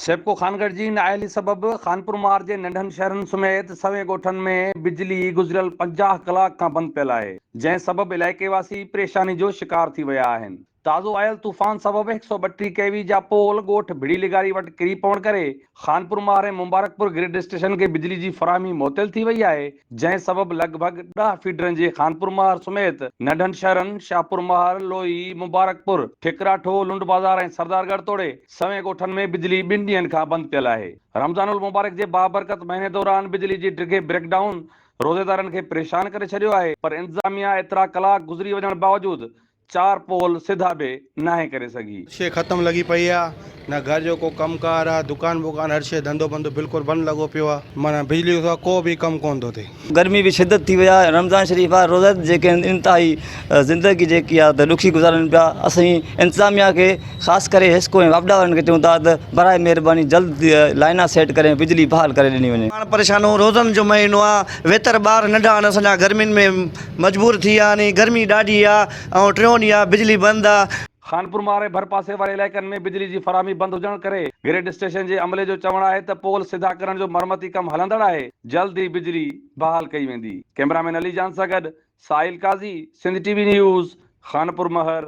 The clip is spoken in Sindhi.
سيپڪو خانڳڙهه جي نااهلي سبب خانپور مهار جي ننڍن شهرن سميت سوين ڳوٺن ۾ بجلي گذريل 50 ڪلاڪ کان بند پيل آهي، جنهن سبب علائقي واسي پريشاني جو شڪار ٿي ويا آهن. تازو آيل طوفان سبب 132 ڪي وي جا پول ڳوٺ ڀڙي لغاري وٽ ڪري پوڻ ڪري خانپور مهار ۽ مبارڪپور گرڊ اسٽيشن کي بجلي جي فراهمي معطل ٿي وئي آهي، جنهن سبب لڳ ڀڳ 10 فيڊرن جي خانپور مهر سميت ننڍن شهرن شاهپور مهر، لوئي، مبارڪپور، ٺڪراٺو، لنڊ بازار ۽ سردارڳڙهه توڙي سوين ڳوٺن ۾ بجلي ٻن ڏينهن کان بند پيل آهي. رمضان المبارڪ جي بابرڪت مهيني دوران بجلي جي ڊگهي بريڪ ڊائون روزيدارن کي پريشان ڪري ڇڏيو آهي پر انتظاميا ايترا ڪلاڪ گذري وڃڻ باوجود چار پول سڌا به ناهي ڪري سگهي. شيء ختم لڳي پئي آ نه گهر جو ڪو ڪم ڪار آ دڪان بڪان هر شيء ڌنڌو بندو بلڪل بند لڳو پيو آ معنيٰ بجلي کان سوا ڪو به ڪم ڪون ٿو ٿئي. گرمي به شدت ٿي وئي آ رمضان شريف آ روزا جيڪي آهن انتهائي زندگي جيڪي آ ته ڏکي گذارن پيا اسين انتظاميا کي خاص ڪري حيسڪو ۽ واپڊا وارن کي چئون ٿا ته براء مهرباني جلد لائنا سيٽ ڪري بجلي بحال ڪري ڏني وڃي. پاڻ پريشان هون روزن جو مهينو آ ويتر ٻار ننڍا آهن اسان جا گرمين ۾ مجبور ٿي ويا آهن گرمي ڏاڍي آ ۽ ٽيون ڏينهن آ بجلي بند آ. خانپور ماري ڀرپاسي واري علائقن ۾ بجلي جي فراهمي بند هجڻ ڪري گريڊ اسٽيشن جي عملي جو چوڻ آهي ته پول سڌا ڪرڻ جو مرمتي ڪم هلندڙ آهي جلد ئي بجلي بحال ڪئي ويندي. ڪئميرا مين علي جان سان گڏ Sahil Qazi, Sindh T V news, Khanpur Mahar.